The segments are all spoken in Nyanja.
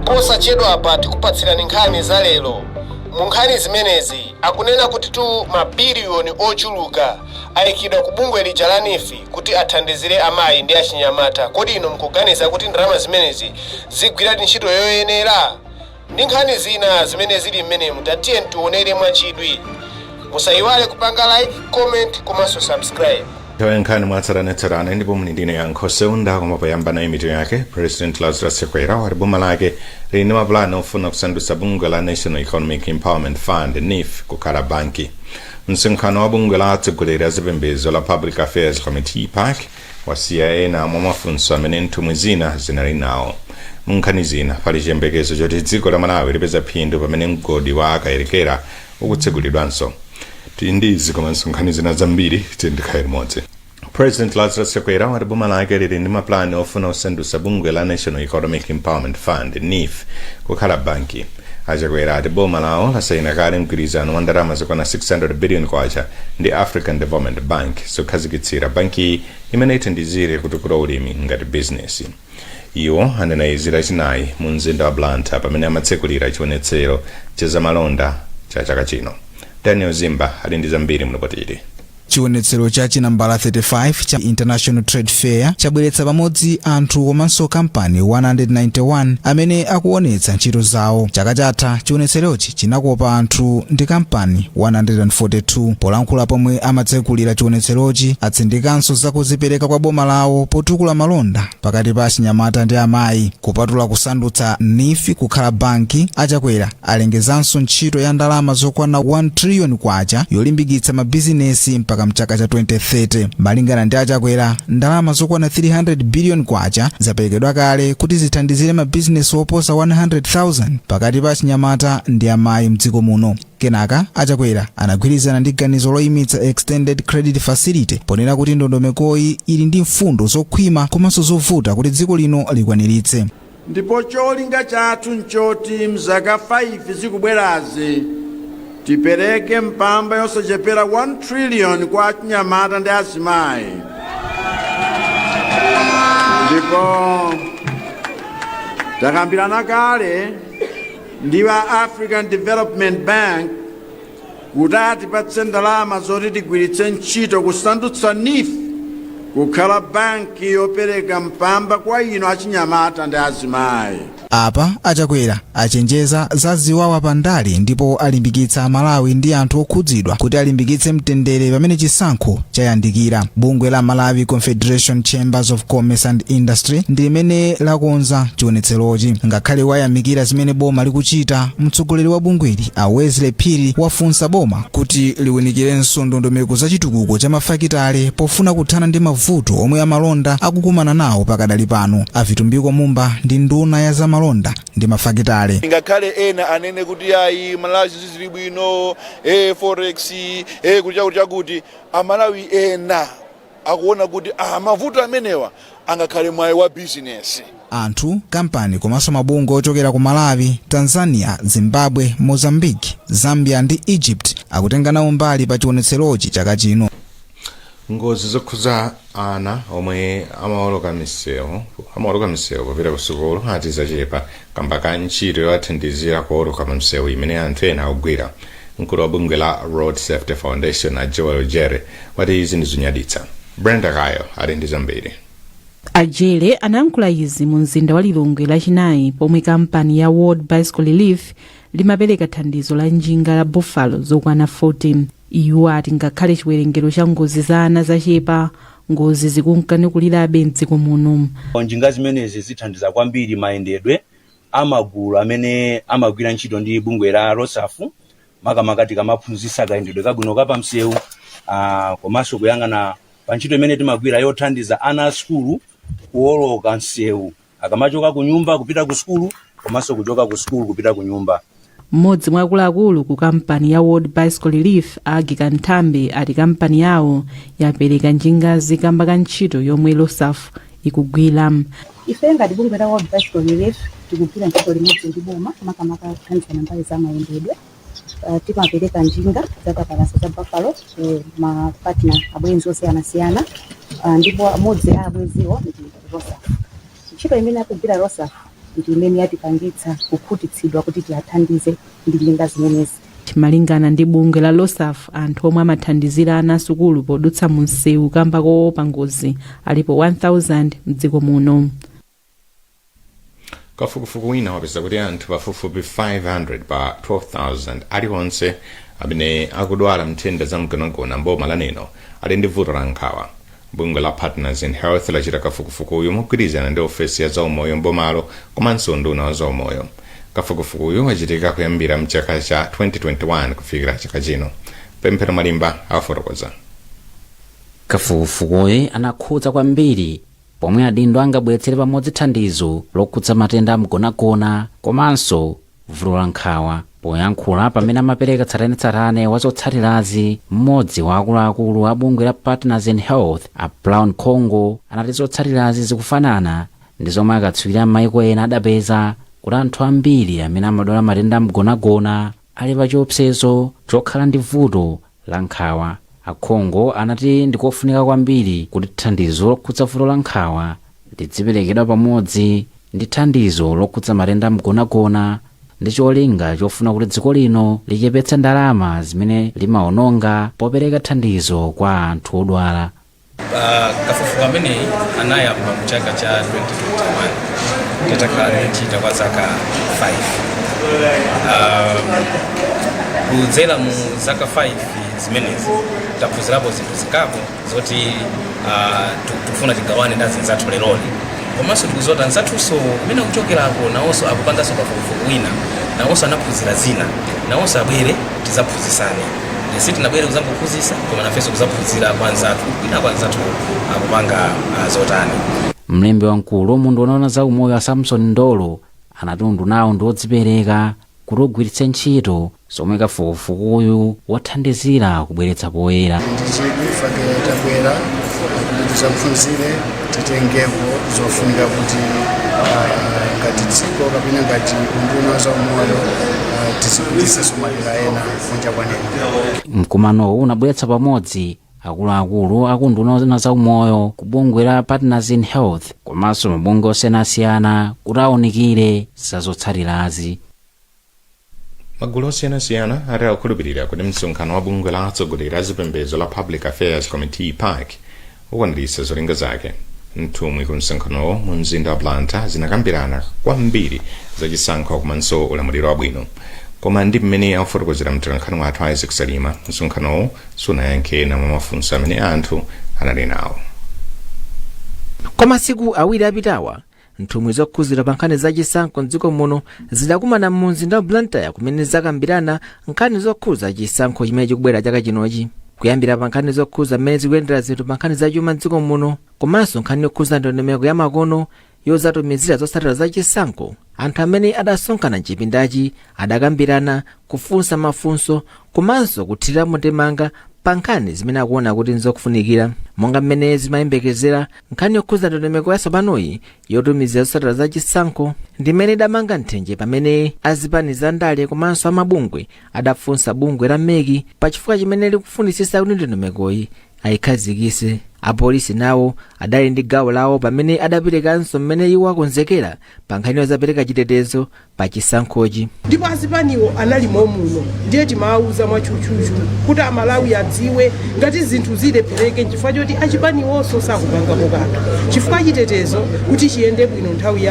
Posachedwapa tikupatsirani nkhani za lero. Mu nkhani zimenezi akunena kuti tu mabiliyoni ochuluka ayikidwa ku bungwe lija la NEEF kuti athandizire amayi ndi achinyamata. Kodi inu mukuganiza kuti ndalama zimenezi zigwiradi ntchito yoyenera? Ndi nkhani zina zimene zili mmenemu, tatiye tionere mwachidwi. Musayiwale kupanga like, comment komanso subscribe. Nthawi nkhani mwatsatanetsatane, ndipo muli ndine Yankho Seunda. Koma poyamba nayi mitu yake. President Lazarus Chakwera wati boma lake lili ndi mapulani ofuna kusandutsa bungwe la National Economic Empowerment Fund, NEEF, kukhala banki. Msonkhano wa bungwe la atsogoleri a zipembedzo la Public Affairs Committee, PAC, wasiya ena mwa mafunso amene nthumwi zina zinali nawo. Munkhani zina, pali chiyembekezo choti dziko la Malawi lipeza phindu pamene mgodi wa Kayelekera ukutsegulidwanso. Tili ndi izi komanso nkhani zina zambiri, tikhale limodzi. President Lazarus Chakwera wati boma lake lili ndi mapulani ofuna kusandutsa bungwe la National Economic Empowerment Fund, NEEF, kukhala banki. Achakwera ati boma lawo lasayina kale mgwirizano wa ndalama zokwana 600 billion kwacha ndi African Development Bank zokhazikitsira banki imene ithandizire kutukula ulimi ngati bizinesi. Iwo anena izi Lachinayi mu mzinda wa Blantyre pamene amatsekulira chionetsero cha zamalonda cha chaka chino. Daniel Zimba ali ndi zambiri mu ripoti. Chionetsero cha chinambala 35 cha International Trade Fair chabweretsa pamodzi anthu komanso kampani 191 amene akuonetsa ntchito zawo. Chaka chatha chionetserochi chinakopa anthu ndi kampani 142. Polankhula pomwe amatsekulira chionetserochi, atsindikanso zakuzipereka kwa boma lawo potukula malonda pakati pa achinyamata ndi amayi. Kupatula kusandutsa NEEF kukhala banki, Achakwera alengezanso ntchito ya ndalama zokwana 1 trillion kwacha yolimbikitsa mabizinesi mpaka mchaka cha 2030. Malingana ndi Achakwera, ndalama zokwana 300 billion kwacha zaperekedwa kale kuti zithandizire mabizinesi oposa 100,000 pakati pa achinyamata ndi amayi mdziko muno. Kenaka Achakwera anagwirizana ndi ganizo loyimitsa Extended Credit Facility, ponena kuti ndondomekoyi ili ndi mfundo zokhwima komanso zovuta kuti dziko lino likwaniritse. Ndipo cholinga chathu nchoti mzaka 5 zikubwerazi tipereke mpamba yosachepera 1 trillion kwa achinyamata ndi azimayi. Ndipo takambirana kale ndi wa African Development Bank kuti atipatse ndalama zoti tigwiritse ntchito kusandutsa NEEF kukhala banki yopereka mpamba kwa inu achinyamata ndi azimayi. Apa Achakwera achenjeza za ziwawa pandale ndipo alimbikitsa Amalawi ndi anthu okhudzidwa kuti alimbikitse mtendere pamene chisankho chayandikira. Bungwe la Malawi Confederation Chambers of Commerce and Industry ndi limene lakonza chionetserochi. Ngakhale wayamikira zimene boma likuchita, mtsogoleri wa bungweli a Wesley Phiri wafunsa boma kuti liwunikirenso ndondomeko za chitukuko cha mafakitale pofuna kuthana ndi mavuto omwe amalonda akukumana nawo pakadali pano. A Vitumbiko Mumba ndi nduna ya zamalonda ndi mafakitale. Ngakhale ena anene kuti ayi, Malawi zili bwino, forex, kuti chakuti chakuti, Amalawi ena akuona kuti mavuto amenewa angakhale mwayi wa bizinesi. Anthu, kampani komanso mabungwe ochokera ku Malawi, Tanzania, Zimbabwe, Mozambique, Zambia ndi Egypt akutenga nawo mbali pa chionetserochi chaka chino. Ngozi zokhuza ana omwe amawoloka misewu popita ku sukulu ati zachepa kamba ka ntchito yowathandizira kuwoloka pa msewu imene anthu ena akugwira. Mkulu wa bungwe la Road Safety Foundation a Joel Jere wati izi ndi zonyaditsa. Brenda Kayo ali ndi zambiri. Ajere anayankhula izi mu mzinda wa Lilongwe Lachinayi pomwe kampani ya World Bicycle Relief limapereka thandizo la njinga la Buffalo zokwana 14. Iwo ati ngakhale chiwerengero cha ngozi za ana zachepa, ngozi zikunkanekulirabe mdziko muno. Njinga zimenezi zithandiza kwambiri mayendedwe amagulu amene amagwira ntchito ndi bungwe la ROSAF, makamaka tikamaphunzitsa kayendedwe kabwino kapamsewu, komanso kuyang'ana pa ntchito imene timagwira yothandiza ana a sukulu kuwoloka msewu akamachoka ku nyumba kupita ku sukulu komanso kuchoka ku sukulu kupita ku nyumba. Mmodzi mwa akuluakulu ku kampani ya World Bicycle Relief, Agi Kanthambe, ati kampani yawo yapereka njingazi kamba ka ntchito yomwe ROSAF ikugwira. Ife ngati bungwe la World Bicycle Relief tikugwira ntchito limodzi ndi boma, makamaka kuthandizana mbali za mayendedwe. Timapereka njinga zapapalasa za Buffalo ku ma partner, abwenzi osiyanasiyana. Ndipo amodzi a abweziwo ndi Rosaf. Ntchito imene akugwira Rosaf ndi imene yatipangitsa kukhutitsidwa kuti tiyathandize ndi njinga zimenezi. Malingana ndi bungwe la Losaf, anthu omwe amathandizira ana asukulu podutsa mu msewu kamba koopa ngozi alipo 1000 mdziko muno. Kafukufuku wina wapeza kuti anthu pafupifupi 500 pa 12,000 aliwonse amene akudwala nthenda za mgonagona mboma la Neno ali ndi vuto la nkhawa. Bungwe la Partners in Health lachita kafukufukuyu mogwirizana ndi ofesi ya zaumoyo mbomalo komanso nduna wa zaumoyo. Kafukufukuyu wachitika kuyambira mchaka cha 2021 kufikira chaka chino. Pemphero Malimba afotokoza. Kafukufukuyu anakhudza kwambiri pomwe adindo angabweretsere pamodzi thandizo lokhudza matenda amgonagona komanso vuto la nkhawa. Poyankhula pamene amapereka tsatanetsatane wa zotsatirazi, mmodzi wa akuluakulu a bungwe la Partners in Health, a Brown Congo, anati zotsatirazi zikufanana ndi zomwe akatswiri a maiko ena adapeza kuti anthu ambiri amene amadwala matenda amgonagona ali pa chiopsezo chokhala ndi vuto la nkhawa. Akhongo anati ndikofunika kwambiri kuti thandizo lokhudza vuto la nkhawa lidziperekedwa pamodzi ndi thandizo lokhudza matenda amgonagona ndi cholinga chofuna kuti dziko lino lichepetse ndalama zimene limaononga popereka thandizo kwa anthu odwala. Kafukufuku ameneyi anayamba mchaka cha 2021, titakhala tikuchita kwa zaka 5. Kudzera mu zaka 5 zimenezi taphunzirapo zinthu zingapo zoti tikufuna tigawane ndi azinzathu leroli, komanso tikuziwa anzathunso kumene kuchokerako nawonso akupanganso kafukufuku wina, nawonso anaphunzira zina, nawonso abwere tidzaphunzitsane. Sitinabwere kuzangophunzitsa, koma nafenso kuzaphunzira kwa anzathu kwina, kwa anzathu akupanga zotani. Mlembi wamkulu mu unduna za umoyo a Samson Ndolo anati undunawo ndi wodzipereka kuti ugwiritse ntchito zomwe kafukufukuyu wathandizira kubweretsa poyera. Ndichidwi fake tabwera kuti tizaphunzire, titengepo zofunika kuti ngati dziko kapena ngati unduna za umoyo tizipitisenso madera ena kunja kwa Neno. Mkumanowu unabweretsa pamodzi akuluakulu aku unduna za umoyo, ku bungwe la Partners in Health komanso mabungwe osiyanasiyana kuti awunikire za zotsatirazi. Magulu osiyanasiyana ati akukhulupirira kuti msonkhano wa bungwe la atsogoleri a zipembedzo la Public Affairs Committee, PAC, ukwaniritsa zolinga zake. Nthumwi ku msonkhanowo mu mzinda wa Blantyre zinakambirana kwambiri zachisankho komanso ulamuliro wabwino, koma ndi mmene akufotokozera mtolankhani wathu Isaac Salima, msonkhanowo sunayankhe ena mwa mafunso amene anthu anali nawo. Kwa masiku 2 apitawa, nthumwi zokhuzira pa nkhani zachisankho mdziko muno zidakumana mu mzinda wa Blantyre kumene zakambirana nkhani zokhuza chisankho chimene chikubwera chaka chinochi, kuyambira pa nkhani zokhuza mmene zikuyendera zinthu pa nkhani zachuma mdziko muno komanso nkhani yokhuza ndondomeko ya makono yozatumizira zotsatira zachisankho. Anthu amene adasonkhana mchipindachi adakambirana, kufunsa mafunso komanso kuthiramo ndemanga pa nkhani zimene akuona kuti nzofunikira. Monga mmene zimayembekezera, nkhani yokhuza ndondomeko yatsopanoyi yotumizira zotsatira zachisankho ndi imene idamanga nthenje pamene azipani za ndale komanso amabungwe adafunsa bungwe la MEC pachifukwa chimene likufunisisa kuti ndondomekoyi ayikhazikise. Apolisi nawo adali ndi gawo lawo pamene adaperekanso mmene iwo akonzekera pa nkhani yozapereka chitetezo pa chisankhochi. Ndipo azipaniwo anali momuno, ndiye timawauza mwatchutchutchu kuti Amalawi adziwe ngati zinthu zilephereke nchifukwa choti achipaniwonso sakupangapo kanthu, chifukwa chitetezo kuti chiyende bwino nthawi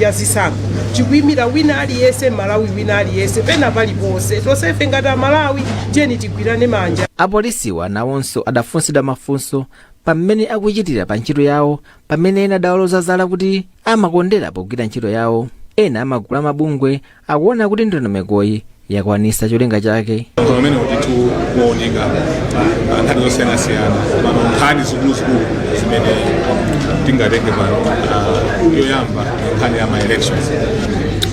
ya zisankho chikuyimira wina aliyense, Malawi wina aliyense pena paliponse. Tonsefe ngati Amalawi tiyeni tigwirane manja. Apolisiwa nawonso adafunsidwa mafunso pamene akuchitira pa ntchito yawo, pamene ena adawaloza zala kuti amakondera pogwira ntchito yawo. Ena amagulu amabungwe akuona kuti ndondomekoyi yakwanisa cholinga chake. Pamene ndithu kuoneka nkhani zosiyanasiyana pano, nkhani zikuluzikulu zimene tingatenge pano, yoyamba nkhani ya ma elections.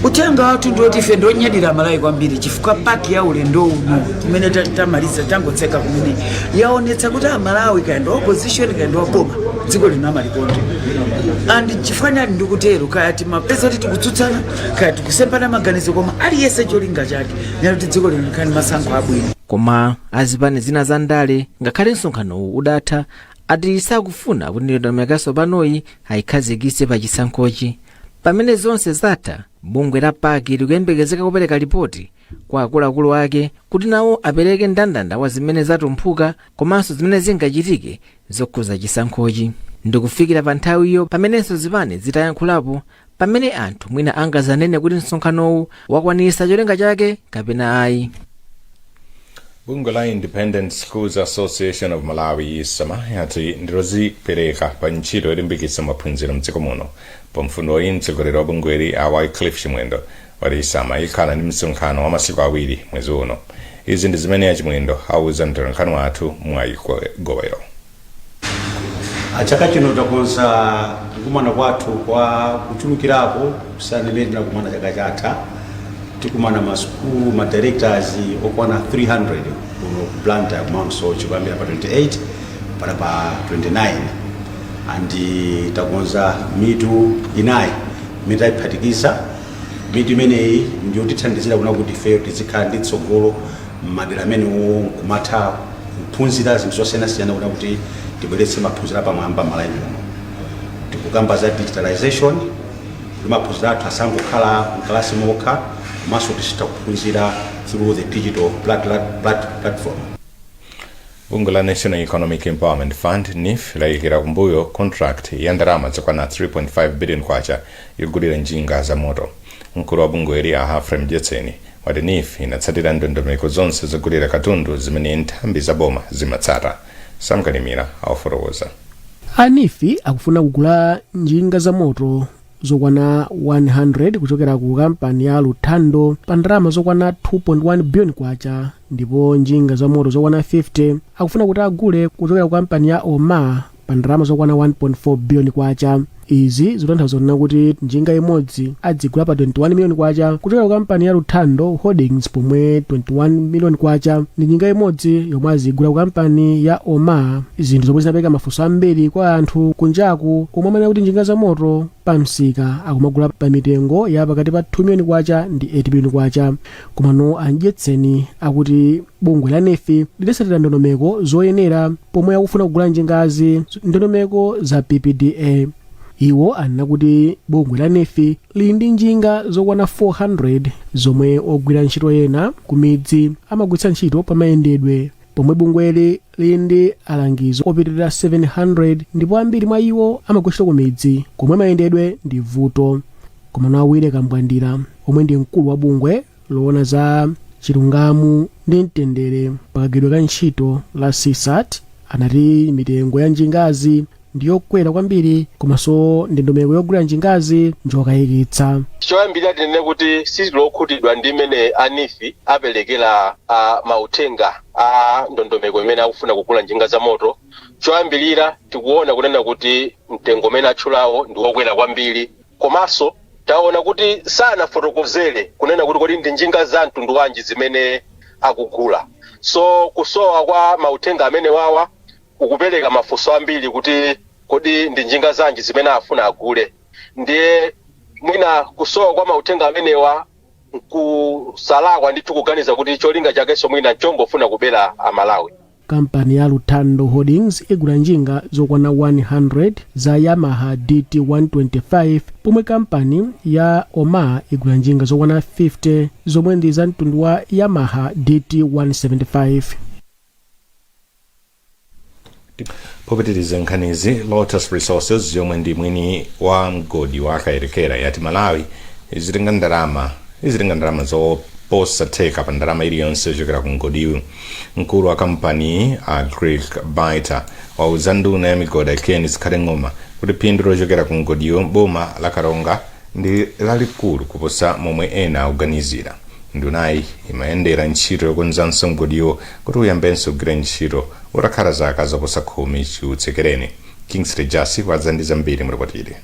Uthenga wathu ndiwoti ife ndonyadira Malawi kwambiri chifukwa PAC ya ulendo uno kumene tamaliza, tangotseka kumene, yaonetsa kuti Amalawi, kaya ndi opposition kaya ndi waboma, dziko lino amalikonda. And chifukwa chani ndikutero? Kaya timapeza kuti tikutsutsana, kaya tikusempana maganizo, koma aliyense cholinga chake kuti dziko lino likhale ndi masankho abwino. Koma azipani zina za ndale, ngakhale msonkhanowu udatha, Ati sakufuna kuti ndondomeko yatsopanoyi ayikhazikitse pa chisankhochi. Pamene zonse zatha, bungwe la PAC likuyembekezeka kupereka ripoti kwa akuluakulu ake kuti nawo apereke mndandanda wa zimene zatumphuka komanso zimene zingachitike zokhuza chisankhochi. Ndikufikira pa nthawiyo pamenenso zipani zitayankhulapo, pamene anthu mwina angazanene kuti msonkhanowu wakwanitsa cholinga chake kapena ayi. Bungwe la Independent Schools Association of Malawi, ISAMA, yati ndilozipereka pa ntchito yolimbikitsa maphunziro mdziko muno. Pa mfundoyi, mtsogoleri wa bungweli a Wycliffe Chimwendo wati ISAMA ikhala ndi msonkhano wa masiku 2 mwezi uno. Izi ndi zimene Achimwendo auza mtolankhani wathu Mwayi Gowero. Chaka chino takonza kukumana kwathu kwa kuchulukirapo kusiyana imene tinakumana chaka chatha. Tikumana ma school ma directors okwana 300 kuno ku Blantyre, ku Mount Soche, kuyambira pa 28 mpaka pa 29, and takonza mitu inayi imene tayiphatikiza. Mitu imeneyi ndiyotithandizira kuna kuti ifeyo tizikhala ndi tsogolo m'madera amenewo, kumatha kuphunzira zinthu zosiyanasiyana kuna kuti tibweretse maphunziro apamwamba m'Malawi muno. Tikukamba za digitalization, kuti maphunziro athu asangokhala mkalasi mokha, komanso tizitha kuphunzira through the digital platform. Bungwe la National Economic Empowerment Fund, NEEF, layikira kumbuyo contract ya ndalama zokwana 3.5 billion kwacha yogulira njinga za moto. Mkulu wa bungweli a Humphrey Mdyetseni wati NEEF inatsatira ndondomeko zonse zogulira katundu zimene nthambi za boma zimatsata. Samkalimira awafotokoza. A NEEF akufuna kugula njinga za moto zokwana 100 kuchokera ku kampani ya Luthando pa ndalama zokwana 2.1 billion kwacha, ndipo njinga za moto zokwana 50 akufuna kuti agule kuchokera ku kampani ya Omar pa ndalama zokwana 1.4 billion kwacha. Izi zikutanthauza kunena kuti njinga imodzi adzigula pa 21 million kwacha kuchokera ku kampani ya Luthando Holdings, pomwe 21 million kwacha ndi njinga imodzi yomwe azigula ku kampani ya Omar, zinthu zomwe zinapereka mafunso ambiri kwa anthu kunjaku omwe amanena kuti njinga za moto pa msika akumagula pa mitengo ya pakati pa 2 million kwacha ndi 8 million kwacha. Komano a Mdyetseni akuti bungwe la NEEF lidatsatira ndondomeko zoyenera pomwe akufuna kugula njingazi, ndondomeko za PPDA. Iwo anena kuti bungwe la NEEF lili ndi njinga zokwana 400 zomwe ogwira ntchito ena ku midzi amagwiritsa ntchito pamayendedwe, pomwe bungweli lili ndi alangizi opitirira 700, ndipo ambiri mwa iwo amagwira ntchito ku midzi komwe mayendedwe ndi vuto. Komano Awire Kambwandira, omwe ndi mkulu wa bungwe loona za chilungamo ndi mtendere pakagwiridwe ka ntchito la CSAT, anati mitengo ya njingazi ndiyokwera kwambiri, komanso ndondomeko yogulira njingazi njokayikitsa. Choyambirira tinene kuti sitilokhutidwa ndi mmene a NEEF aperekera a mauthenga a ndondomeko imene akufuna kugula njinga za moto. Choyambirira tikuona kunena kuti mtengo umene atchulawo ndi wokwera kwambiri, komanso taona kuti sanafotokozere kunena kuti kodi ndi njinga za mtundu wanji zimene akugula. So kusowa kwa mauthenga amene wawa kukupereka mafunso ambiri kuti kodi ndi njinga zanji zimene afuna agule. Ndiye mwina kusowa kwa mauthenga amenewa nkusalakwa ndithu kuganiza kuti cholinga chakenso mwina nchongofuna kubera Amalawi. Kampani ya Luthando Holdings igula njinga zokwana 100 za Yamaha DT 125, pomwe kampani ya Omar igula njinga zokwana 50 zomwe ndi za mtundu wa Yamaha DT 175. Popitiriza nkhanizi, Lotus Resources, yomwe ndi mwini wa mgodi wa Kayelekera, yati Malawi izitenga ndalama zoposa theka pa ndalama iliyonse yochokera ku mgodiwu. Mkulu wa kampani a Greg Biter wauza nduna ya migodi Ken Zikhale Ng'oma kuti phindu lochokera ku mgodiwo boma la Karonga ndi lalikulu kuposa momwe ena akuganizira. Ndunayi imayendera ntchito yokonzanso mgodiwo kuti uyambenso kugwira ntchito utakhala zaka zoposa 10 chiutsekereni. Kingsley Jasi wadza ndi zambiri mulipotili.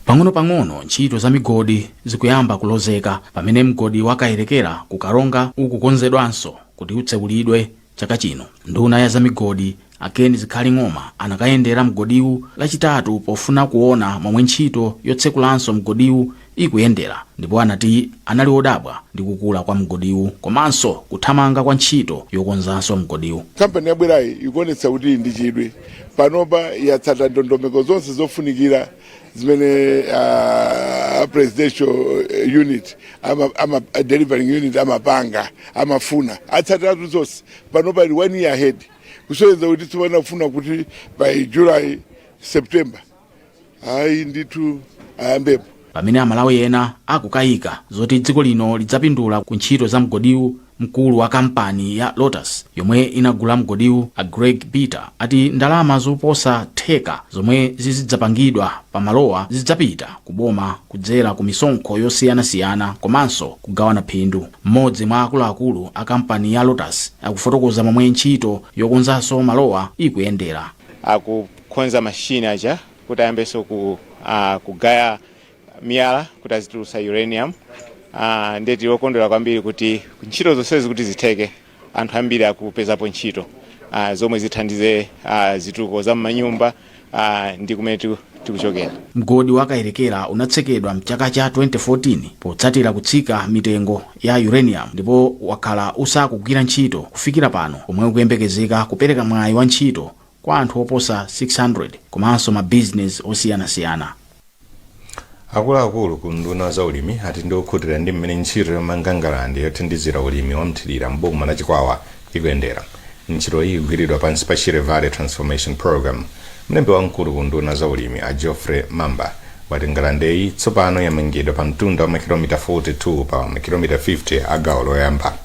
Pang'ono-pang'ono ntchito za migodi zikuyamba kulozeka pamene mgodi wa Kayelekera ku Karonga ukukonzedwanso kuti utsekulidwe chaka chino. Nduna ya zamigodi a Ken Zikhale Ng'oma anakayendera mgodiwu Lachitatu pofuna kuona momwe ntchito yotsekulanso mgodiwu Ikuyendera ndipo anati anali odabwa ndi kukula kwa mgodiwu komanso kuthamanga kwa ntchito yokonzanso mgodiwu. Kampani yabwerayi ikuonetsa kuti ndi chidwi. Panopa yatsata ndondomeko zonse zofunikira zimene presidential unit ama delivering unit amapanga, amafuna atsatiratu zonse. Panopa ili one year ahead, kusonyeza kuti tsopano afuna kuti by July, September, ayi ndithu, ayambepo. Pamene Amalawi ena akukayika zoti dziko lino lidzapindula ku ntchito za mgodiwu, mkulu wa kampani ya Lotus yomwe inagula mgodiwu, a Greg Peter, ati ndalama zoposa theka zomwe zizidzapangidwa pa malowa zidzapita ku boma kudzera ku misonkho yosiyanasiyana komanso kugawana phindu. Mmodzi mwa akuluakulu a kampani ya Lotus akufotokoza momwe ntchito yokonzanso malowa ikuyendera. Akukonza mashini aja kuti ayambenso kugaya miyala kuti azitulutsa uranium. Ndiye tili okondwera kwambiri kuti ntchito zonsezi kuti zitheke, anthu ambiri akupezapo ntchito zomwe zithandize zitukuko za m'manyumba ndi kumene tikuchokera. Mgodi wa Kayelekera unatsekedwa mchaka cha 2014 potsatira kutsika mitengo ya uranium, ndipo wakhala usakugwira ntchito kufikira pano, pomwe ukuyembekezeka kupereka mwayi wa ntchito kwa anthu oposa 600 komanso mabizinesi osiyanasiyana. Akuluakulu ku nduna za ulimi ati ndi okhutira ndi mmene ntchito yomanga ngalande yothandizira ulimi wamthirira mboma la Chikwawa ikuyendera. Ntchito iyi ikugwiridwa pansi pa Shire Valley Transformation Program. Mlembi wamkulu ku nduna za ulimi, a Geoffrey Mamba, wati ngalandeyi tsopano yamangidwa pa mtunda wa makilomita 42 pa makilomita 50 a gawo loyamba.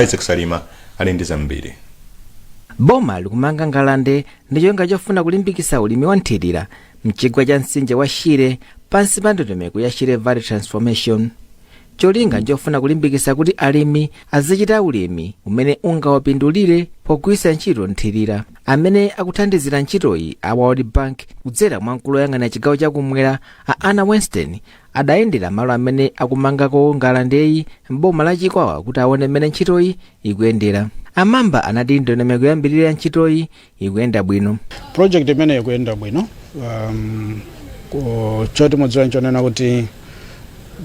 Isaac Salima ali ndi zambiri. Boma likumanga ngalande ndi cholinga chofuna kulimbikitsa ulimi wa nthirira mchigwa cha mtsinje wa Shire pansi pa ndondomeko ya Shire Valley Transformation. Cholinga nchofuna kulimbikitsa kuti alimi azichita ulimi umene ungawapindulire pogwiritsa ntchito nthirira. Amene akuthandizira ntchitoyi, a World Bank, kudzera mwa mkulu woyang'anira chigawo chakumwera, a Anna Weinstein, adayendera malo amene akumangako ngalandeyi m'boma la Chikwawa kuti aone mmene ntchitoyi ikuyendera. Amamba anati ndondomeko yoyambirira ya ntchitoyi ikuyenda bwino. Project imene ikuyenda bwino. Choti mudziwe nchonena kuti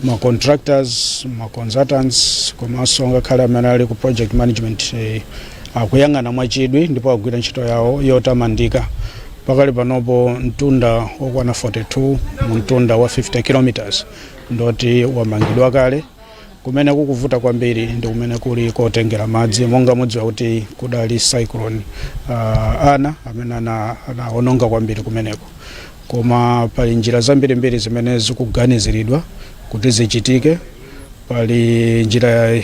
ma contractors, ma consultants komanso ngakhale amene ali ku project management akuyang'ana mwachidwi ndipo agwira ntchito yawo yotamandika. Pakali panopo mtunda wokwana 42 mu mtunda wa 50 kilometers ndoti wamangidwa kale. Kumene kukuvuta kwambiri ndi kumene kuli kotengera madzi. Monga mudziwa kuti kudali cyclone Ana amene anaononga kwambiri kumeneko, koma pali njira zambirimbiri zimene zikuganiziridwa kuti zichitike. Pali njira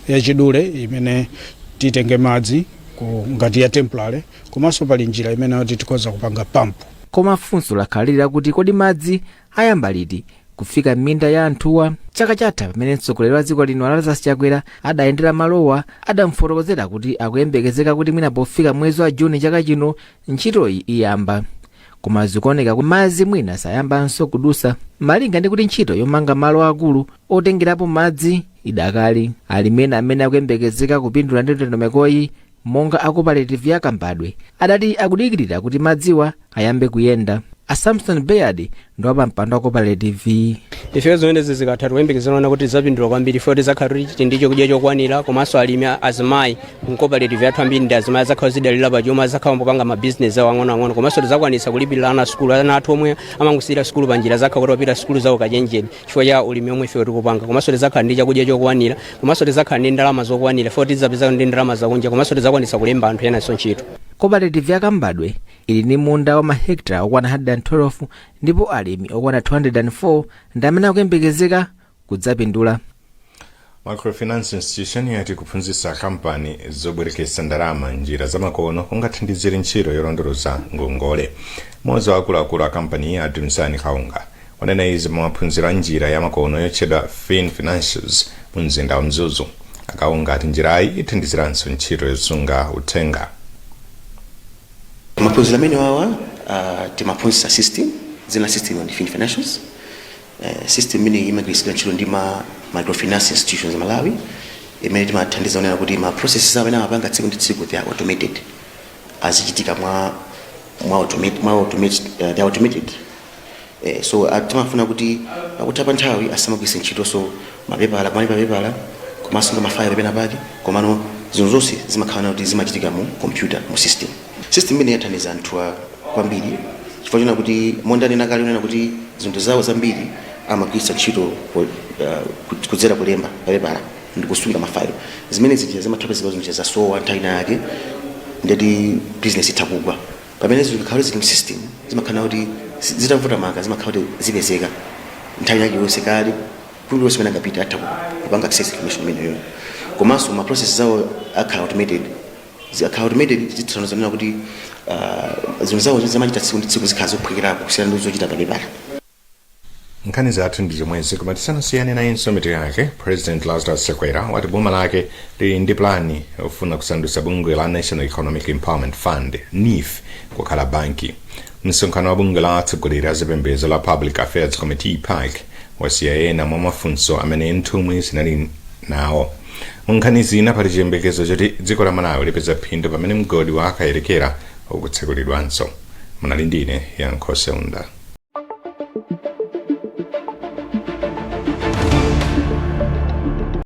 ya chidule imene titenge madzi ngati ya temporary, komanso pali njira imene yoti tikhoza kupanga pampu. Koma funso lakhalira kuti kodi madzi ayamba liti kufika m'minda ya anthuwa? Chaka chatha, pamene mtsogoleri wa dziko lino Lazarus Chakwera adayendera malowa, adamufotokozera kuti akuyembekezeka kuti mwina pofika mwezi wa Juni chaka chino ntchitoyi iyamba, koma zikuoneka kuti madzi mwina sayambanso kudusa, malinga ndi kuti ntchito yomanga malo akulu otengerapo madzi idakali. Alimi ena amene akuyembekezeka kupindula ndi ndondomekoyi, monga a cooperative ya Kambadwe, adati akudikirira kuti madziwa ayambe kuyenda. A Samson Bayard ndi wapampando wa cooperative. Ifeyo zimenezi zikatha, tikuyembekezera kuti tidzapindula kwambiri. Ifeyo tidzakhala kuti ndi chakudya chokwanira, komanso alimi azimayi mu cooperative yathu ambiri ndi azimayi, azakhala zidalira pachuma, azakhala popanga mabizinesi awo ang'onoang'ono, komanso tidzakwanitsa kulipirira ana sukulu. Ana athu omwe amangosiyira sukulu panjira azakhala kuti wapita sukulu zawo kachenjede chifukwa cha ulimi omwe ifeyo tikupanga. Komanso tidzakhala ndi chakudya chokwanira, komanso tidzakhala ndi ndalama zokwanira, ifeyo tidzapeza ndi ndalama zakunja, komanso tidzakwanitsa kulemba anthu enanso ntchito. Cooperative ya Kambadwe ili ndi munda wa mahekitala okwana 112, ndipo alimi okwana 204 ndi amene akuyembekezeka kudzapindula. Microfinance institution yati kuphunzitsa kampani zobwereketsa ndalama njira zamakono kungathandizire ntchito yolondoloza ngongole. Mmodzi wa akuluakulu a kampaniyi, a Dumisani Kaunga, wanena izi pamaphunziro a njira ya makono yotchedwa Fin Financials mu mzinda wa Mzuzu. Akaunga ati njirayi ithandiziranso ntchito yosunga uthenga. Maphunziro amene wawa timaphunzitsa system, dzina la system ndi Fin Financials. System imene imagwiritsidwa ntchito ndi ma microfinance institutions in Malawi, imene timathandiza kunena kuti ma processes amene amapanga tsiku ndi tsiku, they are automated, azichitika mwa mwa automate, mwa automate, they are automated. So timafuna kuti pakutha pa nthawi asamagwiritse ntchito mapepala, kumali papepala komanso mafayilo pena pake, komano zinthu zonse zimakhala kuti zimachitika mu computer, mu system. System imene yathandiza anthu kwambiri chifukwa chona kuti mondanena kale unena kuti zinthu zawo zambiri amagwiritsa ntchito kudzera kulemba papepala ndi kusunga mafayilo, zimene zija zimathapezeka zinthu zasowa nthawi ina yake, ndeti business itha kugwa. Pamene zinthu zikhala zili mu system, zimakhala kuti zitavuta maka zimakhala kuti zipezeka nthawi yake yonse, kale kulikonse kumene angapita atha kupanga access information imeneyo. Komanso ma process zawo akhala automated. Akhala automated zithandiza kuti zinthu zawo zimachita tsiku ndi tsiku zikhala zophwekerapo kusiyana ndi zochita papepala. Nkhani zathu ndi zomwezi, koma tisanasiyane nayinso mitu yake. President Lazarus Chakwera wati boma lake lili ndi plani ofuna kusandutsa bungwe la National Economic Empowerment Fund, NEEF, kukhala banki. Msonkhano wa bungwe la atsogoleri a zipembedzo la Public Affairs Committee, PAC, wasiya ena mwa mafunso amene nthumwi zinali nawo. Mu nkhani zina, pali chiyembekezo choti dziko la Malawi lipeza phindu pamene mgodi wa Kayelekera ukutsekulidwanso. Munali ndine Yankho Seunda.